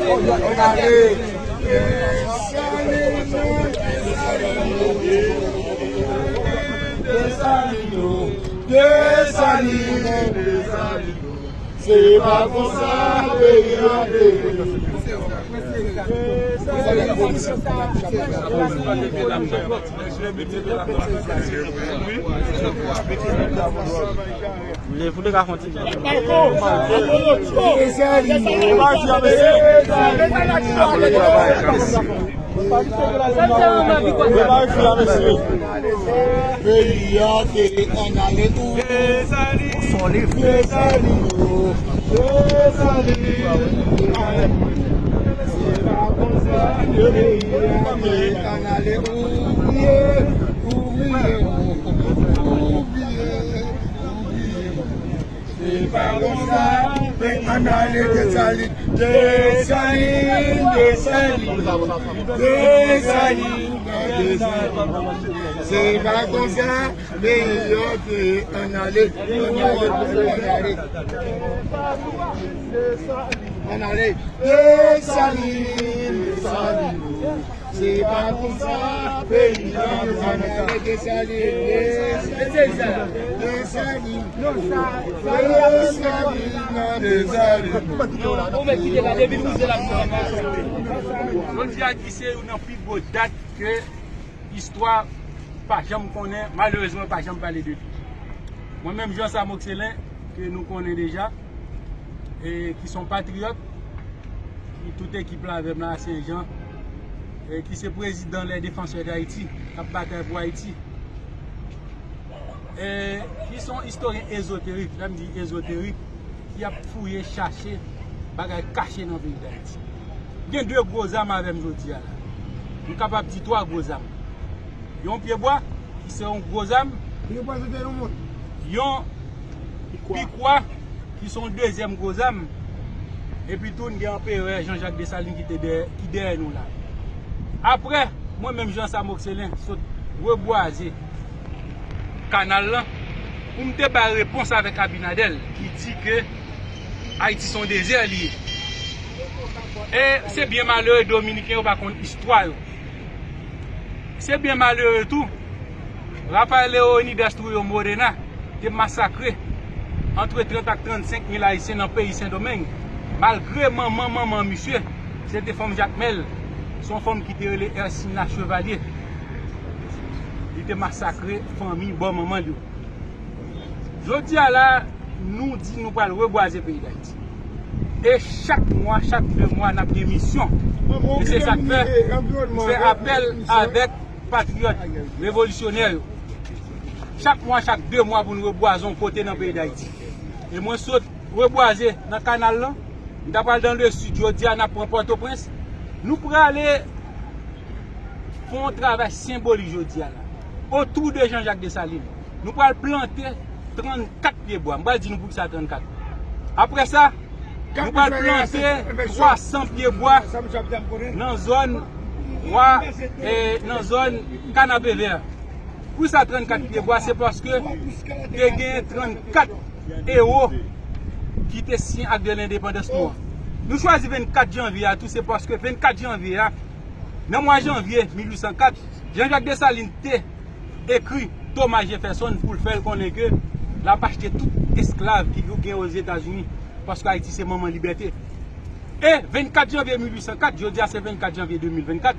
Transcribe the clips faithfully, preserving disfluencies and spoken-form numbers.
Desalin, Desalin, Desalin, Desalin. Se pa konsa peyi a te ye. Vle, vle ka fè yon ti jan. Peyi a te ann ale tou. Desalin, Desalin. Se pa konsa peyi a te ann ale. Oubliye, oubliye, oubliye, oubliye. Se pa konsa, men ann ale Desalin, Desalin, Desalin, Desalin, Desalin. Se pa konsa, men yo te ann ale, ann ale, ann ale, ann ale. Desalin, Desalin. Se pa konsa peyi a te ann ale. Desalin, Desalin, Desalin, Desalin. Ou mèt kite la, depi nou se la. Jodi a ki se youn nan pi gwo dat ke istwa pa janm konnen, malerezman pa janm pale de li. Mwen menm Jean Sam Oxelen, ke nou konnen deja, e ki se yon patriyòt, ki tout ekip la avè m la a Senjan, e ki se prezidan Les Défenseurs d'Haïti, k ap batay pou Ayiti. E ki se yon istoryen ezoterik, lè m di ezoterik, ki ap fouye, chache bagay kache nan peyi Dayiti. Gen de gwo zam avè m jodi a la. M kapab di twa gwo zam. Yon pye bwa, ki se yon gwo zam. Pye bwa se te yon moun. Yon pikwa, ki se yon dezyèm gwo zam. Epi tou, n gen anperè Jean Jacques Dessalines ki te dèyè, ki dèyè nou la. Apre, mwen menm Jean Sam Oxelen sot rebwaze kanal lan pou m te bay repons avèk Abinader ki di ke Ayiti se yon dezè li ye. E se byen malere Dominiken yo pa konn istwa yo. Se byen malere tou, Rafael Leonidas Trujillo Moreno te masakre antre trant ak trannsenk mil Ayisyen nan peyi Sendomeng, malgre manman manman misye, se te fanm Jakmèl, se yon fanm ki te rele Ercina Chevalier. Li te masakre fanmi bò manman l yo. Jodi a la, nou di nou pral rebwaze peyi Dayiti. E chak mwa, chak de mwa, n ap gen misyon. E se sa k fè, m fè apèl avèk patriyòt, revolisyonè yo. Chak mwa, chak de mwa pou n rebwaze yon kote nan peyi Dayiti. E mwen sot rebwaze nan kanal lan. M ta pral dans le sud, jodi a n ap pran Pòtoprens. Nou prale fè yon travay senbolik jodi a la. Otou de Jean Jacques Dessalines, nou pral plante trannkat pye bwa. M pral di nou poukisa trannkat. Apre sa, nou pral plante twa san pye bwa nan zòn Wa, e, nan zòn Kanapevè. Poukisa trannkat pye bwa? Se paske te gen trannkat ewo ki te siyen ak de lendepandans nou an. Nou chwazi vennkat janvye a tou, se paske vennkat janvye a, nan mwa janvye mil uit san kat, Jean Jacques Dessalines te ekri Thomas Jefferson pou l fè l konnen ke l ap achte tout esklav ki gen Ozetazini, paske Ayiti se manman libète. E vennkat janvye mil uit san kat, jodi a se vennkat janvye de mil vennkat,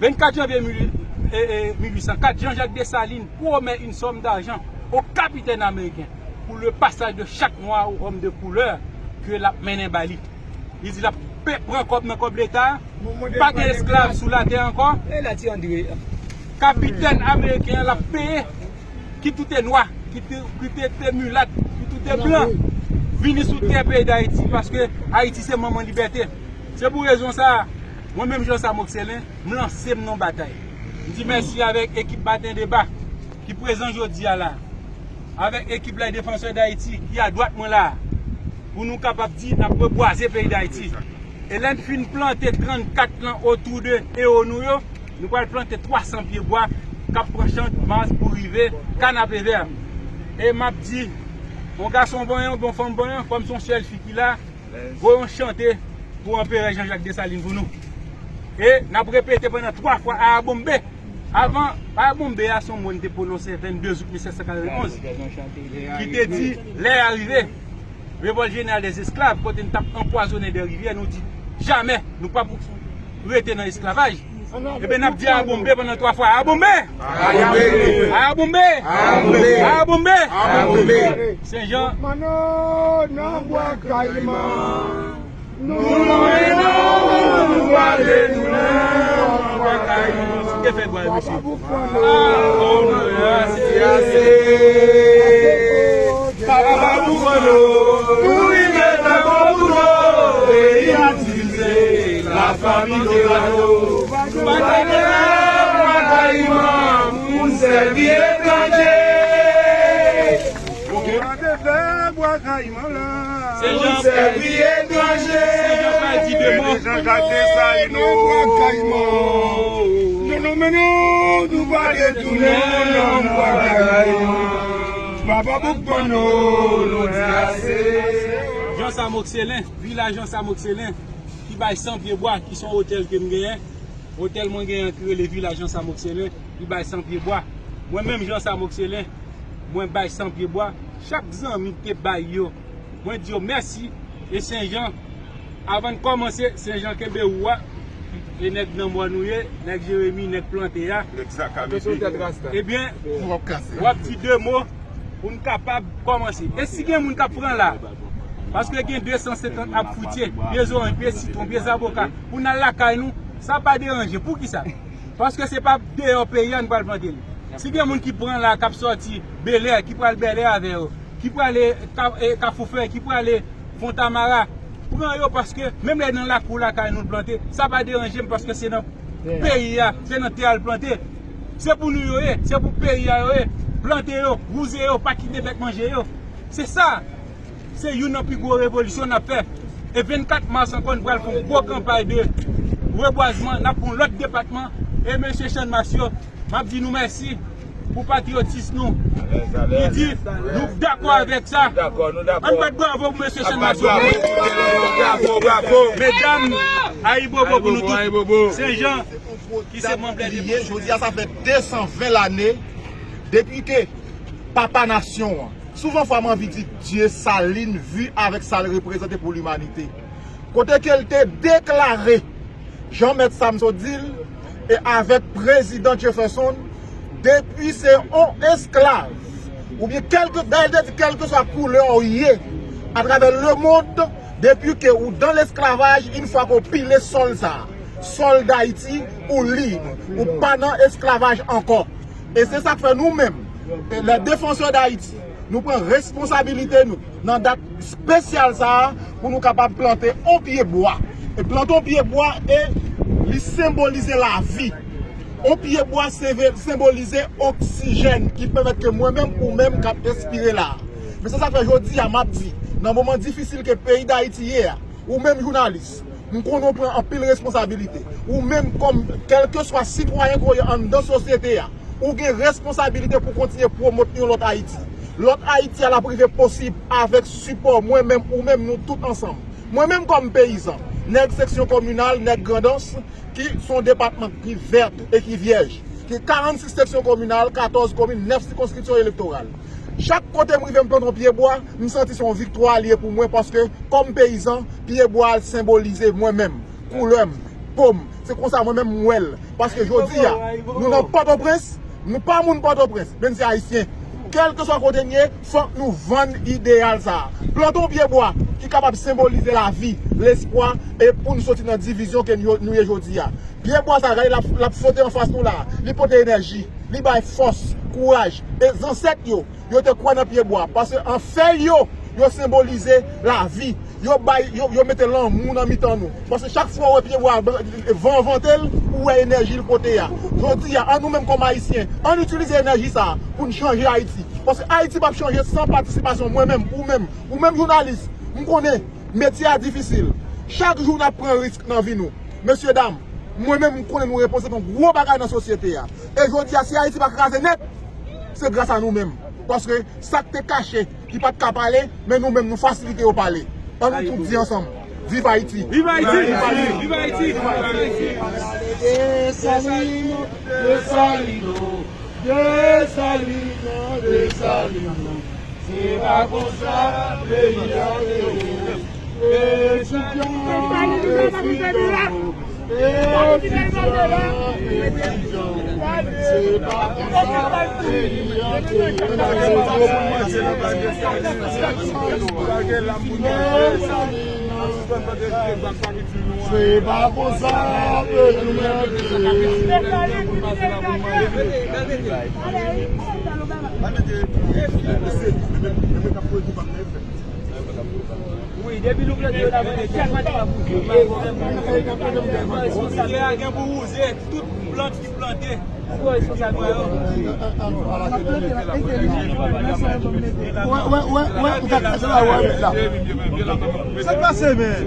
vennkat janvye mil, e, e, mil uit san kat, Jean Jacques Dessalines promet une somme d'argent au capitaine américain pour le passage de chaque noir ou homme de couleur ke l ap mennen ba li. Li di l ap pe-, pran kòb nan kòb Leta, pa gen esklav sou latè ankò. Kapitèn ameriken an l ap peye, kit ou te nwa, kit ou, kit ou te milat, kit ou te blan, vini sou tè peyi Dayiti, paske Ayiti se manman libète. Se pou rezon sa a, mwen menm Jean Sam Oxelen, m lanse m nan batay. M di mèsi avèk ekip Maten Deba ki prezan jodi a la, avèk ekip Les Défenseurs d'Haïti ki adwat mwen la, pou nou kapab di n ap rebwaze peyi Dayiti. E lè n fin plante trannkat lan otou de ewo nou yo, nou pral plante twa san pye bwa k ap pran Chanmas pou rive Kanapevè. E m ap di, yon gason vanyan, yon fanm vanyan, kòm se yon sèl fi ki la, voye yon chante Pou Anperè Jean Jacques Dessalines pou nou. E n ap repete pandan twa fwa Arabonbe. Avan, Arabonbe a se yon mo n te pwononse vennde out mil sèt san katrevenonz, ki te di, lè a rive, revòlt jeneral dèzesklav, kote n t ap anpwazonnen dè rivyè, nou di, jamè, nou p ap rete nan esklavaj. Ebyen, n ap di Arabonbe pandan twa fwa. Arabonbe! Arabonbe! Arabonbe! Arabonbe! Senjan. Manno nan Bwa Kayiman. Nou renmen nou, nou pa detounen, nou pa kay nou. Te fè bwa, mesye. Ah, oh, non, ase, ase. Papa Boukono, nou rive nan Boukono, peyi a divize, la fami Dorado. Pa detounen, Bwa Kayiman, pou n sèvi etranje. Mande fè Bwa Kayiman la. Se jan, sèvi etranje. Se jan pa di de mo. Jean Jacques Dessalines. Bwa Kayiman. Nou, nou, men nou, nou pa detounen, nou pa Kayiman. Papa Boukman nou, nou di ase. Jan Sam Okselen, vilaj Jan Sam Okselen, ki bay san pye bwa, ki se yon otèl ke m genyen. Otèl mwen genyen ki rele Vilaj Jan Sam Okselen, li bay san pye bwa. Mwen menm Jan Sam Okselen, mwen bay san pye bwa. Chak zanmi ki te bay yo, mwen di yo mèsi. E Senjan, avan n kòmanse, Senjan kenbe ou a. E nèg nan mòn ou ye, nèg Jeremi, nèg plante a. Nèg sa ka mete. Ebyen, w ap di de mo. Pou n kapab kòmanse. E si gen moun k ap pran la, paske gen de san senkant ab fwitye, pye zoranj, pye sitwon, pye zaboka, pou n al lakay nou, sa pa deranje. Poukisa? Paske se pa deyò peyi a nou pral plante li. Si gen moun ki pran la, k ap sòti Belè, ki pral Bèlè avè yo, ki prale Ka-, e, Kafou Fèy, ki prale Fontamara, pran yo, paske menm lè nan lakou lakay nou l plante, sa pa deranje m, paske se nan peyi a, se nan tè a l plante. Se pou nou yo ye, se pou peyi a yo ye. Plante yo, wouze yo, pa kite bèt manje yo. Se sa. Se youn nan pi gwo revolisyon n ap fè. E vennkat mas ankò, n pral fè yon gwo kanpay de rebwazman, n ap pran lòt depatman. E mesye Channmas yo, m ap di nou mèsi pou patriyotis nou. Alèz, alèz. Li di, nou dakò avèk sa. Nou dakò, nou dakò. Ann bat bravo pou mesye Channmas yo. Bravo, bravo, bravo. Medam, ayibobo pou nou tout. Ayibobo, ayibobo. Senjan, ki se manm lè depi. Jodi a, sa fè de san ven lane depi ke papa nasyon an. Souvan fwa, m anvi di Dye sa li n vi avèk sa l reprezante pou limanite. Kote ke l te deklare, jan Mèt Sam sot di l, e avèk Prezidan Jefferson, depi se on esklav, oubyen kèlke, dayè l te di, kèlkeswa koulè w ye atravè lemonn, depi ke ou dan lesklavaj, yon fwa ke w pile sòl sa a, sòl Dayiti, ou lib, ou pa nan esklavaj ankò. E se sa k fè nou menm, e les défenseurs d'Haïti, nou pran responsabilite nou nan dat espesyal sa a pou nou kapab plante on pye bwa. E plante on pye bwa, e li senbolize lavi. On pye bwa senve-, senbolize oksijèn ki pèmèt ke mwen menm, ou menm k ap respire la a. Men se sa k fè jodi a, m ap di, nan moman difisil ke peyi Dayiti ye a, ou menm jounalis, m konnen w pran anpil responsabilite. Ou menm kòm kèlkeswa sitwayen ke w ye anndan sosyete a, ou gen responsabilite pou kontinye pwomòt yon lòt Ayiti. Lòt Ayiti a l ap rive posib avèk sipò mwen menm, ou menm, nou tout ansanm. Mwen menm kòm peyizan, nèg seksyon kominal, nèg Grandans, ki se yon depatman ki vèt e ki vyèj, ki karannsis seksyon kominal, katòz komin, nèf sikonskripsyon elektoral. Chak kote m rive m plante yon pye bwa, m santi se yon viktwa li ye pou mwen, paske kòm peyizan, pye bwa a l senbolize mwen menm, koulè m, po m. Se konsa mwen menm m wè l. Paske jodi a, nou nan Pòtoprens, nou pa moun Pòtoprens, men n se Ayisyen. Kèlkeswa kote n ye, fòk nou vann ideyal sa a. Plante yon pye bwa ki kapab senbolize lavi, lespwa, e pou n soti nan divizyon ke nou, nou ye jodi a. Pye bwa sa a, gade, l ap, l ap flote anfas nou la. Li pote enèji, li bay fòs, kouraj. E zansèt yo, yo te kwè nan pye bwa. Paske an fèy yo, yo senbolize lavi. Yo bay, yo, yo mete lanmou nan mitan nou. Paske chak fwa w wè pye bwa, van an vante l, ou wè enèji l pote a. Jodi a, an nou menm kòm Ayisyen, ann itilize enèji sa a pou n chanje Ayiti. Paske Ayiti p ap chanje san patisipasyon mwen menm, ou menm, ou menm jounalis. M konnen metye a difisil. Chak jou n ap pran risk nan vi nou. Mesye dam, mwen menm m konnen nou reprezante yon gwo bagay nan sosyete a. E jodi a, si Ayiti pa kraze nèt, se gras a nou menm. Paske sa k te kache, ki pa t ka pale, men nou menm nou fasilite yo pale. Ann nou tout di ansanm, Viv Ayiti! Viv Ayiti! Viv Ayiti! Viv Ayiti! Desalin, Desalin, Desalin, Desalin. Se pa konsa peyi a ye. Etidyan, etidyan, etidyan, etidyan. Se pa konsa peyi a ye. Se pa konsa peyi a ye. Wi, depi nou plante yo la, mande chak maten ap bouje. Responsab. Gen pou wouze tout plant ki plante. Ou responsab yo. Wè, wè, wè, wè, ou ka kraze la, wè, la. Sa k pase, men?